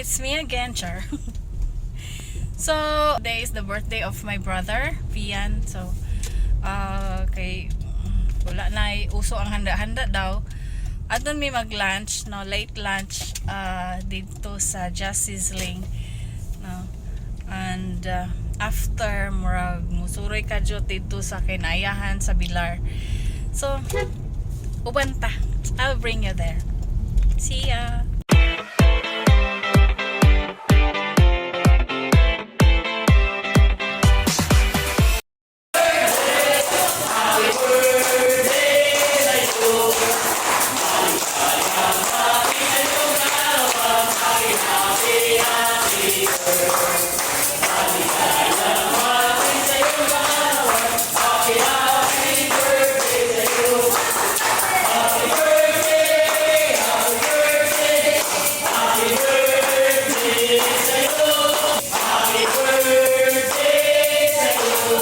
It's me again, Char. So, today is the birthday of my brother, Pian. So, kay wala na uso ang handa-handa daw. Aton mi mag-lunch, no, late lunch dito sa Just Sizzling. No. And after murag musuroy kadyot dito sa Kinaiyahan sa Bilar. So, uban ta. I'll bring you there. See ya.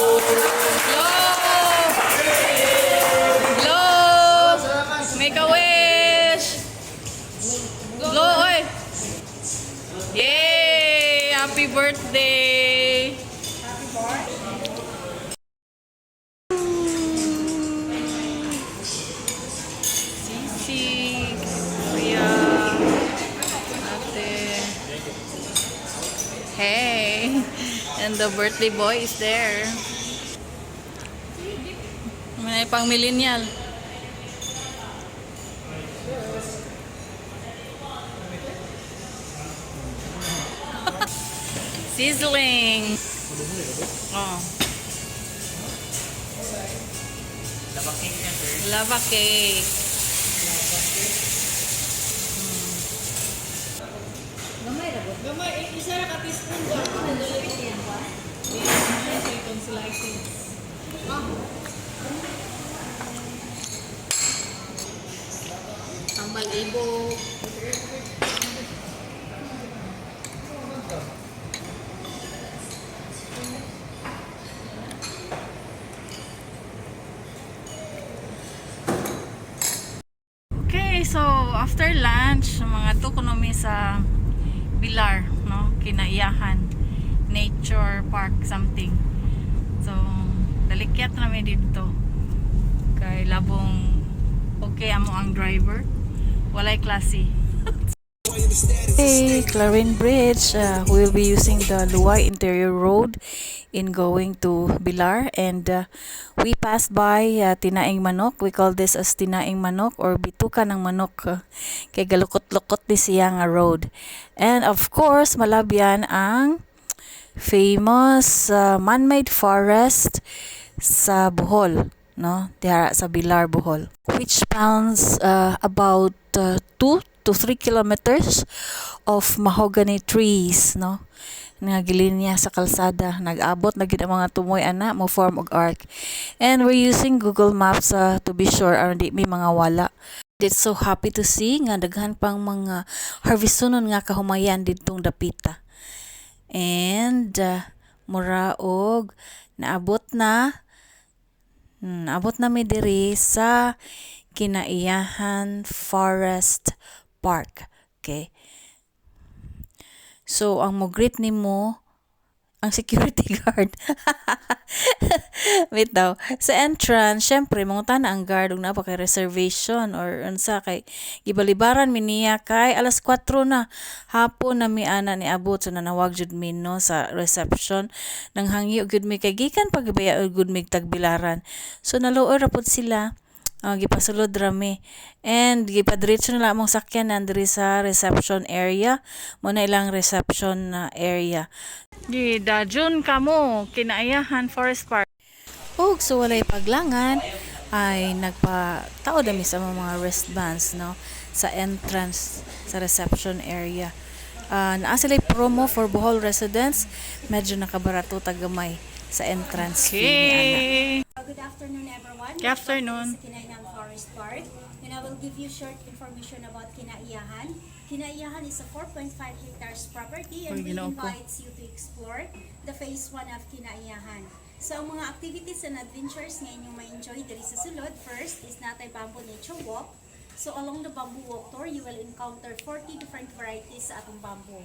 Hello! Hello! Make a wish! Hello, oy! Yay! Happy birthday! Sisig, kuya, ate. Hey! And the birthday boy is there. May pang millennial. Sizzling. Oh. Lava cake na, sir. Lava cake. Gamay, eh, isa ra ka teaspoon ba? Itong slices. Tambal ibo. Okay, so after lunch, mga to kuno mi sa Bilar, no? Kinaiyahan Nature Park something. So, dalikyat na mi dito. Kay labong okay amo ang driver. Walay klase. Hey, Clarin Bridge. We will be using the Luway Interior Road in going to Bilar, and we passed by Tinaing Manok. We call this as Tinaing Manok or Bituka ng Manok kay galukot-lukot ni siya nga road. And of course, malabyan ang famous man-made forest sa Bohol, no? Diha sa Bilar, Bohol, which spans about 2 to 3 kilometers of mahogany trees, no? Nga gilinya sa kalsada, nag-abot na gid ang mga tumoy ana mo form og arc. And we're using Google Maps to be sure aron di mi mga wala. It's so happy to see nga daghan pang mga harvestonon nga kahumayan didtong dapita. And mura og naabot na mi diri sa Kinaiyahan Forest Park. Okay. So ang mo-greet nimo ang security guard. Wait daw. Sa entrance, syempre mangutana ang guard ug naa pa kay reservation or unsa kay gibalibaran mi niya kay alas 4 na hapon na mi ana ni abot, so nanawag jud mi, no, sa reception, nang hangyo gyud mi kay gikan pagibaya gud mi tagbilaran. So naluoy ra pud sila. Gipasulod ra mi and gipadiretso nila among sakyanan diri sa reception area mo na ilang reception na area. Gidajon kamo Kinaiyahan Forest Park. Ug so walay paglangan ay nagpatao dami sa mga wristbands, no, sa entrance sa reception area. Naa sila promo for Bohol residents, medyo nakabarato tagamay sa entrance fee ni ana. Good afternoon, everyone. Good afternoon. Welcome to Kinaiyahan Forest Park, and I will give you short information about Kinaiyahan. Kinaiyahan is a 4.5 hectares property and Uy, we Ginoo ko. invites you to explore the phase 1 of Kinaiyahan. So, ang mga activities and adventures nga inyong ma-enjoy diri sa sulod, first is natay Bamboo Nature Walk. So, along the bamboo walk tour, you will encounter 40 different varieties sa atong bamboo.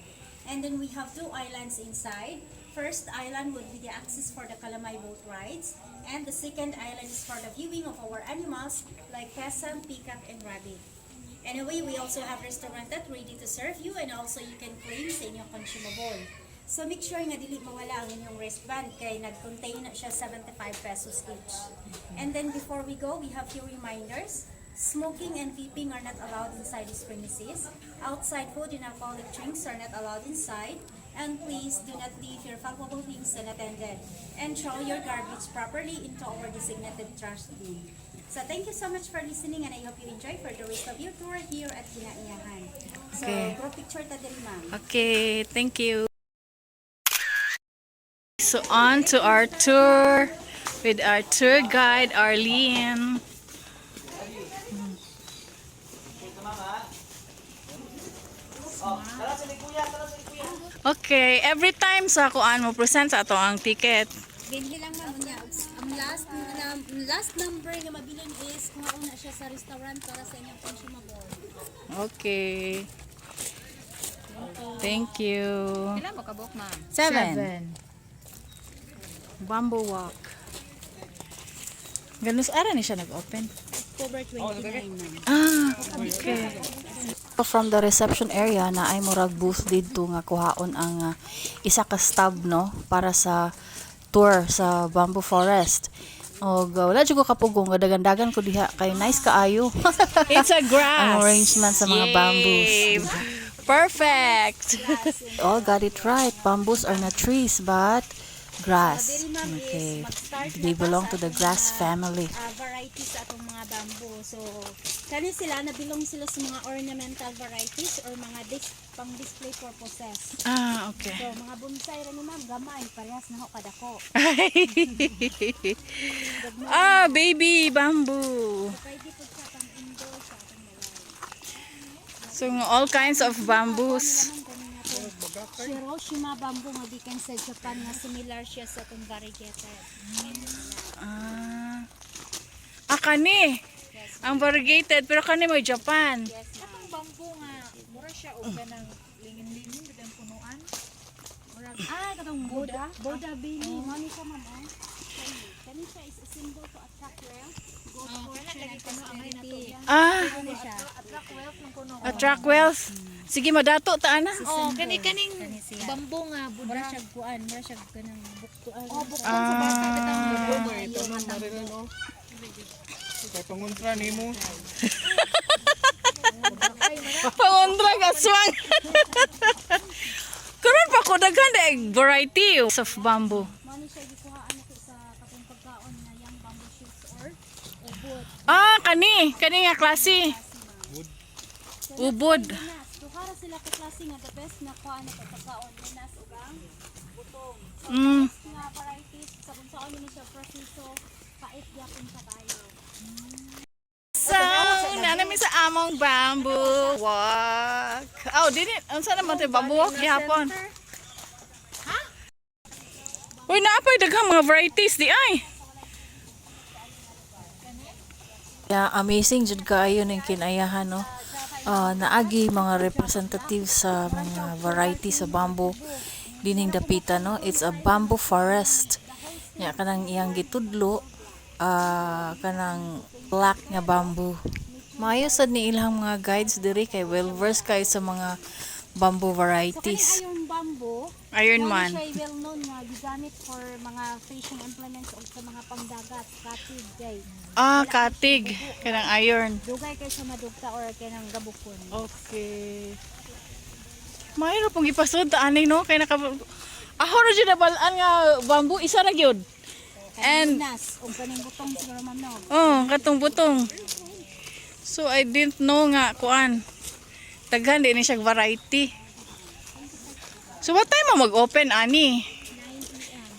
And then we have two islands inside. First island would be the access for the Kalamay boat rides, and the second island is for the viewing of our animals like pheasant, peacock, and rabbit. Anyway, we also have restaurant that ready to serve you, and also you can claim sa inyong consumable. So make sure nga dili mawala ang inyong wristband kay nag-contain na siya 75 pesos each. And then before we go, we have few reminders. Smoking and vaping are not allowed inside these premises. Outside food and alcoholic drinks are not allowed inside. And please do not leave your valuable things unattended. And throw your garbage properly into our designated trash bin. So thank you so much for listening, and I hope you enjoy for the rest of your tour here at Kinaiyahan. So, group picture ta diri, ma'am. Okay, thank you. So on to our tour with our tour guide Arlene. Okay, every time sa kuan mo present sa ato ang ticket. Binhi lang, ma'am, unya. Ang last number nga mabilin is kung una siya sa restaurant para sa inyong consumable. Okay. Thank you. Ilan mo kabuk, ma'am? Seven. Bamboo Walk. Ganun sa ara ni siya nag-open. October 29, ma'am. Ah, okay. From the reception area na ay murag booth didto nga kuhaon ang isa ka stub, no, para sa tour sa Bamboo Forest. Og wala jud ko kapugong nga dagan-dagan ko diha kay nice kaayo. It's a grass. Ang arrangement sa mga bamboos. Perfect. All got it right. Bamboos are not trees but grass. Diri, ma'am, is Okay. mag-start They na ta belong sa to the atong grass mga, family. Varieties sa atong mga bamboo. So, kani sila, nabilong sila sa mga ornamental varieties or mga pang display purposes. Ah, okay. So, mga bonsai ra ni ma'am, gamay, parehas na ho kadako. Ah, baby bamboo. So, pwede po siya pang indoor sa atong balay. So all kinds of bamboos. Hiroshima bamboo nga gikan sa Japan nga similar siya sa atong variegated. Ah. Ah, kani. Ang variegated, pero kani mo Japan. Yes, ma'am. Katong bamboo nga, mura siya og kanang lingin-lingin bitang punuan. Murag Ah, katong Buddha. Buddha Bini. Mao ni siya, ma'am. Oh. Kani Kani siya is a symbol to attract wealth, good Oh, fortune, kana and lagi kuno angay nato prosperity. yan. Ah, Kani siya. Attract wealth man kuno. attract wealth. Sige, madato ta ana. Oh, kani kaning Kani siya. bamboo nga Mura Buddha. siya kuan, mura siya kanang buktuan. Oh, bukton sa bata bitang Buddha. Kay pangontra nimo. Pangontra ka aswang. Karon pa ko daghan na variety of bamboo. Mao ni siya gikuhaan nako sa katong pagkaon nga young bamboo shoots or ubod. Ah, kani, kani nga klase. Ubod. Linas. Duha ra sila ka klase nga the best na kuan na pagkaon, linas ug ang butong. So, best nga varieties sa kung saan ni siya proseso, pait gyapon siya kayo. So, na namin sa among bamboo walk. Oh, dili unsa naman to bamboo walk gihapon? Uy, naa pa'y daghang mga varieties di ay. Yeah, amazing jud kaayo ning Kinaiyahan, no. Ah, naagi mga representative sa mga variety sa bamboo dining dapita, no. It's a bamboo forest. Nya kanang iyang gitudlo kanang black nga bamboo. Maayo sad ni ilang mga guides diri kay well versed kay sa mga bamboo So kani varieties. iron bamboo, Iron mao Man. ni siya well known nga gigamit for mga fishing implements o sa mga pangdagat, katig kay Ah, katig kanang iron. dugay kay siya madugta or kanang gabukon. Okay. Mayro pong ipasud ta ani, no, kay naka Aho ra jud nabalaan nga bamboo isa ra gyud. And Linas og kaning butong siguro, ma'am, no. Oh, katong butong. So I didn't know nga kuan. Daghan din ni siya variety. So what time mo mag-open ani?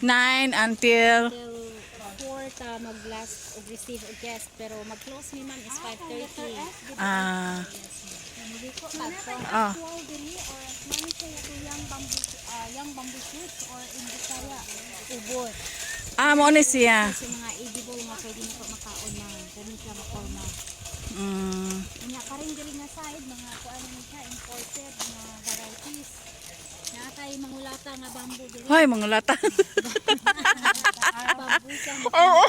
9 a.m. 9 until Till 4 ta mag-last og receive og guest, pero mag-close mi, ma'am, is 5:30. Ah. Actual diri or mani siya yung young bamboo shoots or in Bisaya, ubod. Ah, mo ni siya. Sa mga edible nga pwede na po makaon na kani siya maporma. Unya karon diri nga side mga kuan ni siya imported nga varieties. Na lata nga bamboo diri. Hoy, mga lata. Bamboo siya. Oo.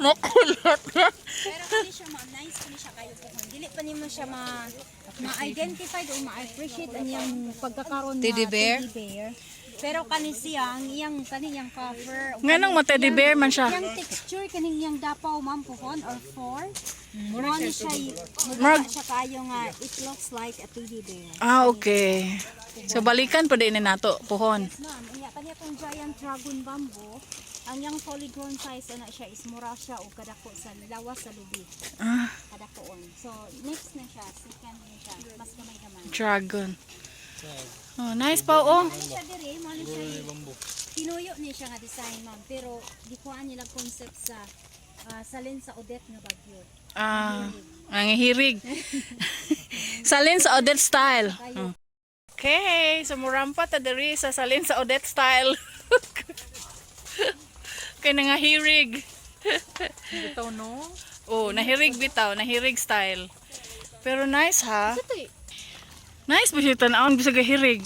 Makulat. Pero kani siya, ma'am, nice kani siya kayo pohon. Dili pa nimo siya ma ma-identify o ma-appreciate ang iyang pagkakaroon na Teddy bear? Teddy bear. Pero kani siya ang iyang kani iyang cover. Nganong ma teddy bear man siya? Iyang texture kaning iyang dapaw, ma'am, pohon or four. Mura ni siya, Murag- mura siya kaayo nga it looks like a teddy bear. Ah, okay. So balikan pa din ni nato pohon. Yes, ma'am. Unya kani atong giant dragon bamboo, ang iyang fully grown size ana siya is mura siya og kadako sa lawas sa lubi. Kadakoon. So next na siya, second na siya, mas gamay-gamay. Dragon. Oh, nice pa oh. Ano siya dire, mo ano siya tinuyo ni siya nga design, ma'am, pero gikuhaan nila concept sa salin sa Odette nga Bagyo. Ah, ang hirig. Salin sa Odette style. Kayo. Okay, so murampa ta diri sa salin sa Odette style. Kay nangahirig. Bitaw, no? Oh, nahirig bitaw, nahirig style. Pero nice ha. Nice ba siya tan-awon bisag hirig.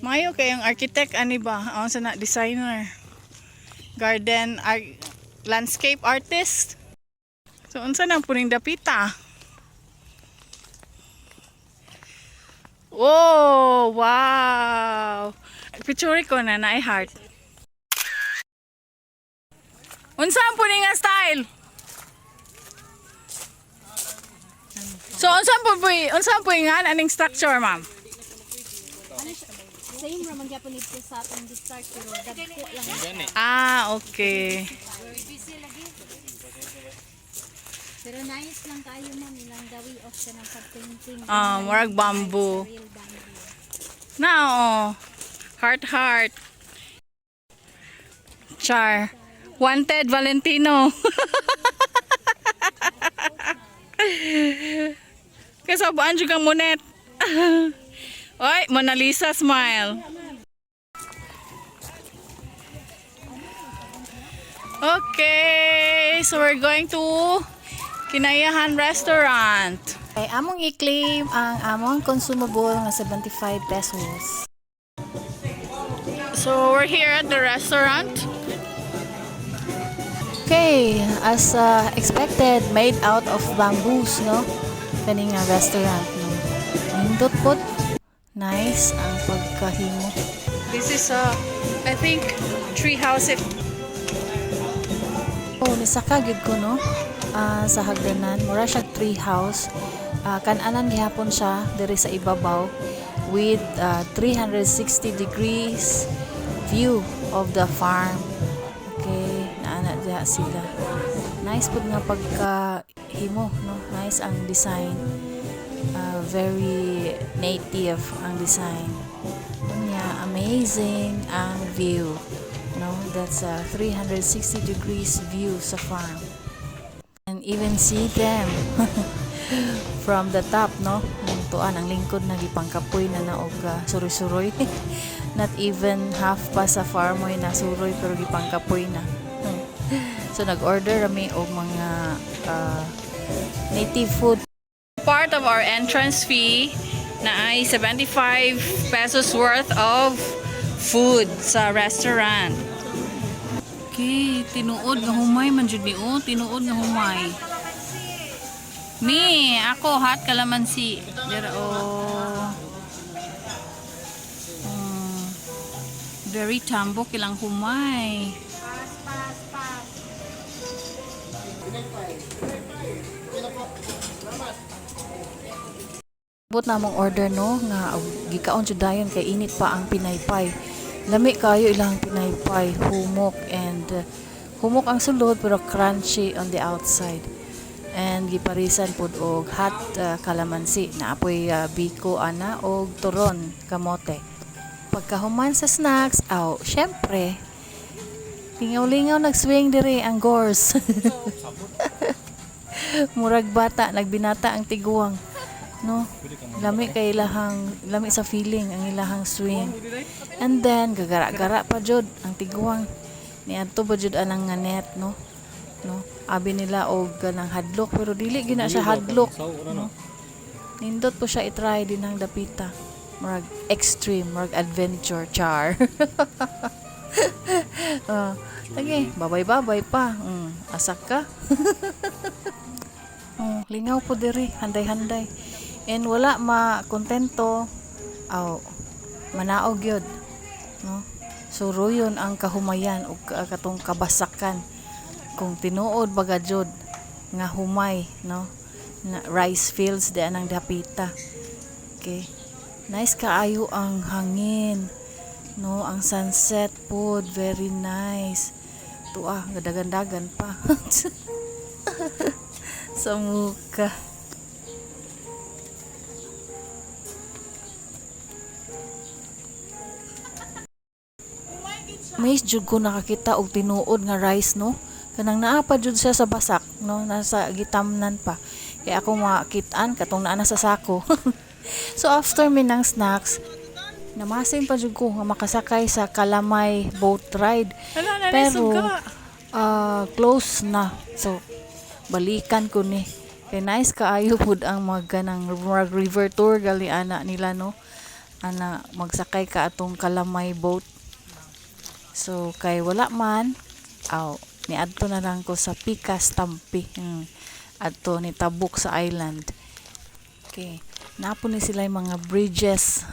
Mayo kay ang architect ani ba? Aon sa na designer. Garden art, landscape artist. So unsa nang puning dapita? Oh, wow. Picture ko na naay heart. Unsa ang puning nga style? So unsa po po unsa po nga aning structure, ma'am? Ano siya? Same ra man gyapon dito sa atong start pero dagko lang. Ah, okay. Pero nice lang kayo, ma'am, ilang the way of kanang pag-painting. Ah, murag bamboo. Real bamboo. Na oh. Heart heart. Char. Wanted Valentino. Kasabaan jud kang monet. Oy, Mona Lisa smile. Okay, so we're going to Kinayahan Restaurant. Ay among i-claim ang among consumable nga 75 pesos. So we're here at the restaurant. Okay, as expected, made out of bamboos, no? Kani nga restaurant, no? Nindot pod. Nice ang pagkahimo. This is I think tree house if Oh, nisaka gyud ko, no? Ah, sa hagdanan, mura siya tree house. Ah, kan-anan gihapon siya diri sa ibabaw with 360 degrees view of the farm. Okay, naana diha sila. Nice pud nga pagkahimo, no? Nice ang design. Ah, very native ang design. Unya, amazing ang view. No, that's a 360 degrees view sa farm. And even see them from the top, no? Tuan ang lingkod na gipangkapoy na na og suroy-suroy. Not even half pa sa farm mo'y nasuroy pero gipangkapoy na. So nag-order rami og mga native food. Part of our entrance fee na ay 75 pesos worth of food sa restaurant. Okay, tinuod nga humay man jud ni oh, tinuod nga humay. Mi, ako hot kalamansi. Dira oh. Very tambok ilang humay. Pass, pass, pass. Abot na among order, no, nga gikaon jud dayon kay init pa ang pinaypay. Lami kayo ilang pinaypay, humok and humok ang sulod pero crunchy on the outside. And giparisan pud og hot kalamansi na apoy biko ana og turon kamote. Pagkahuman sa snacks, aw, syempre, lingaw-lingaw nagswing diri ang gores. Murag bata, nagbinata ang tiguang. No? Lami kay ilahang lami sa feeling ang ilahang swing. And then gagara-gara pa jud ang tiguang. Niadto ba jud anang nga net, no? No? Abi nila og kanang hadlok pero dili gyud na siya hadlok. No? Nindot po siya i-try din ang dapita. Murag extreme, murag adventure char. Ah, okay, babay-babay pa. Asak ka. Oh, lingaw po diri, handay-handay. And wala ma kontento aw manaog yun, no? So ruyon ang kahumayan ug katong kabasakan kung tinuod baga jud nga humay, no? Na rice fields di anang dapita. Okay. Nice kaayo ang hangin. No, ang sunset pod very nice. Tuwa, gadagan-dagan pa. Sa muka. Mais jud ko nakakita og tinuod nga rice, no. Kanang naa pa jud siya sa basak, no, nasa gitamnan pa. Kaya ako makit-an katong naa na sa sako. So after mi ng snacks, namasin pa jud ko nga makasakay sa Kalamay boat ride. Hala, na Pero close na. So balikan ko ni. Kay nice kaayo pud ang mga ganang murag river tour gali ana nila, no. Ana magsakay ka atong Kalamay boat. So kay wala man, aw niadto na lang ko sa Pikas Tampi. Adto ni tabok sa island. Okay. Napo ni sila yung mga bridges.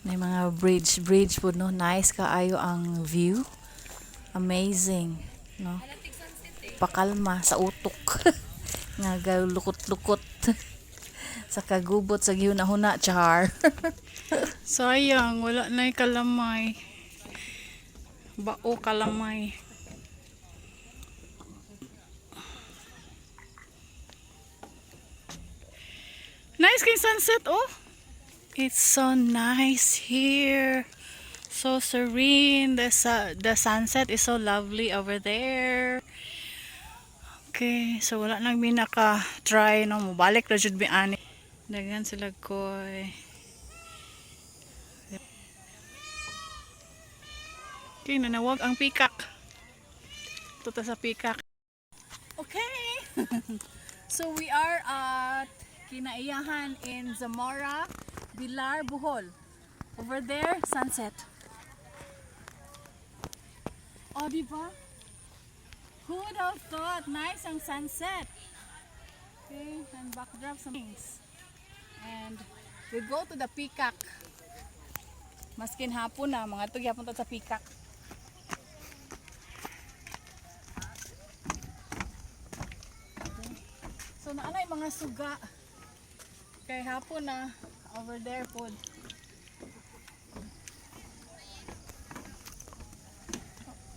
May mga bridge, bridge po, no? Nice kaayo ang view. Amazing, no? Pakalma sa utok. Nga galukot-lukot. Sa kagubot sa gihuna-huna, char. Sayang, wala na kalamay. Bao kalamay. Nice kay sunset, oh. It's so nice here. So serene. The sunset is so lovely over there. Okay, so wala nang mi naka-try, no. Mobalik ra jud mi ani. Daghan sila koy. Okay, nanawag ang peacock. Tuta sa peacock. Okay. So we are at Kinaiyahan in Zamora, Bilar, Bohol. Over there, sunset. Oh, di ba? Who would have thought? Nice ang sunset. Okay, and backdrop some things. And we go to the peacock. Maskin hapon na, mga tugyapon ta sa peacock. So naanay mga suga. Kay hapon na over there pod.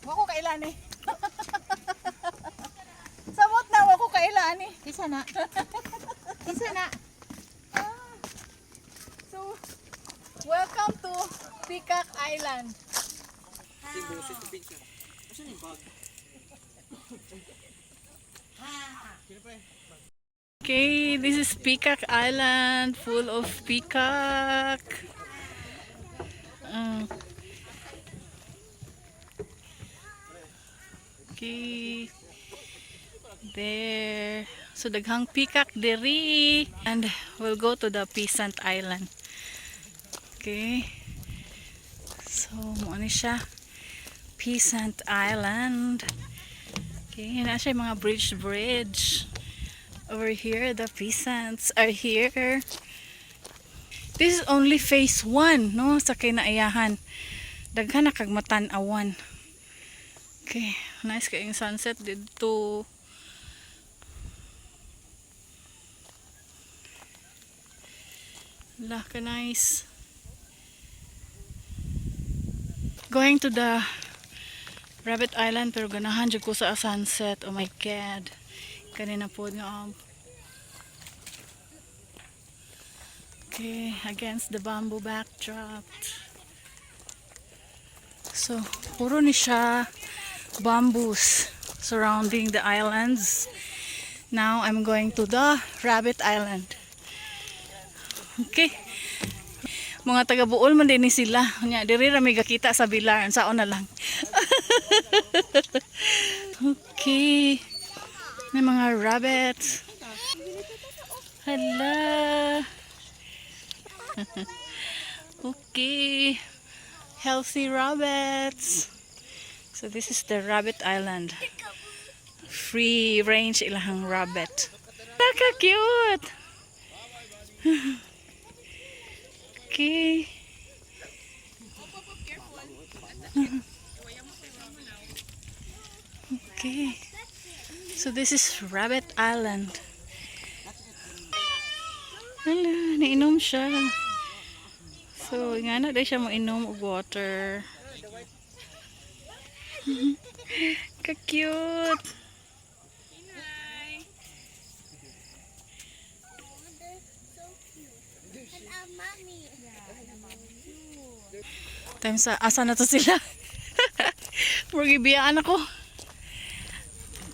Wa ko kailan eh. Samot na wa ko kailan eh. Kisa na. Kisa na. Ah. So welcome to Peacock Island. Okay, this is Peacock Island, full of peacock. Okay. There. So daghang peacock diri and we'll go to the Peasant Island. Okay. So mo ni siya. Peasant Island. Okay, na siya yung mga bridge bridge. Over here, the peasants are here. This is only phase 1, no? Sa kinaiyahan. Daghan na kag matan-awan. Okay, nice kayong sunset dito. Lah, ka nice. Going to the Rabbit Island pero ganahan jud ko sa sunset. Oh my God. Kanina po nga. Okay, against the bamboo backdrop. So, puro ni siya bamboos surrounding the islands. Now, I'm going to the Rabbit Island. Okay. Mga taga-Bohol man din ni sila. Nya, diri ra may gakita sa Bilar. Unsaon na lang. Okay. May mga rabbits. Hala. Okay. Healthy rabbits. So this is the Rabbit Island. Free range ilahang rabbit. Naka-cute! Okay. Okay. So this is Rabbit Island. Hala, nainom siya. So, nga na siya mo inom og water. Ka-cute! So cute. And a mommy. Time sa, asa na to sila? Murag ibiyaan ako.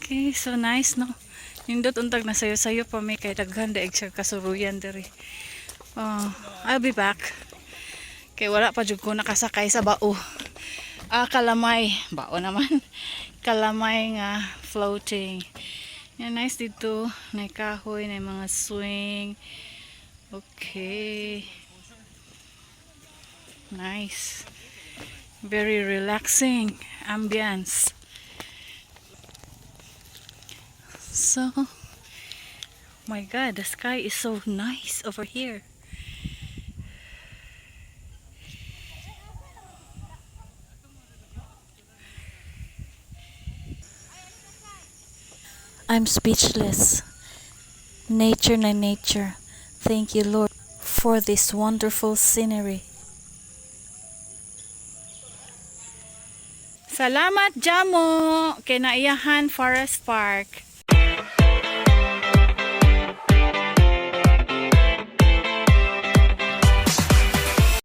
Okay, so nice, no? Nindot untag na sayo-sayo pa may kay daghan daig siya kasuruyan diri. Oh, I'll be back. Kay wala pa jud ko nakasakay sa bao. Ah, kalamay. Bao naman. Kalamay nga floating. Yeah, nice dito. Nay kahoy, nay mga swing. Okay. Nice. Very relaxing ambience. So, my God, the sky is so nice over here. I'm speechless. Nature na nature. Thank you, Lord, for this wonderful scenery. Salamat, Jamo! Kay Naiyahan Forest Park.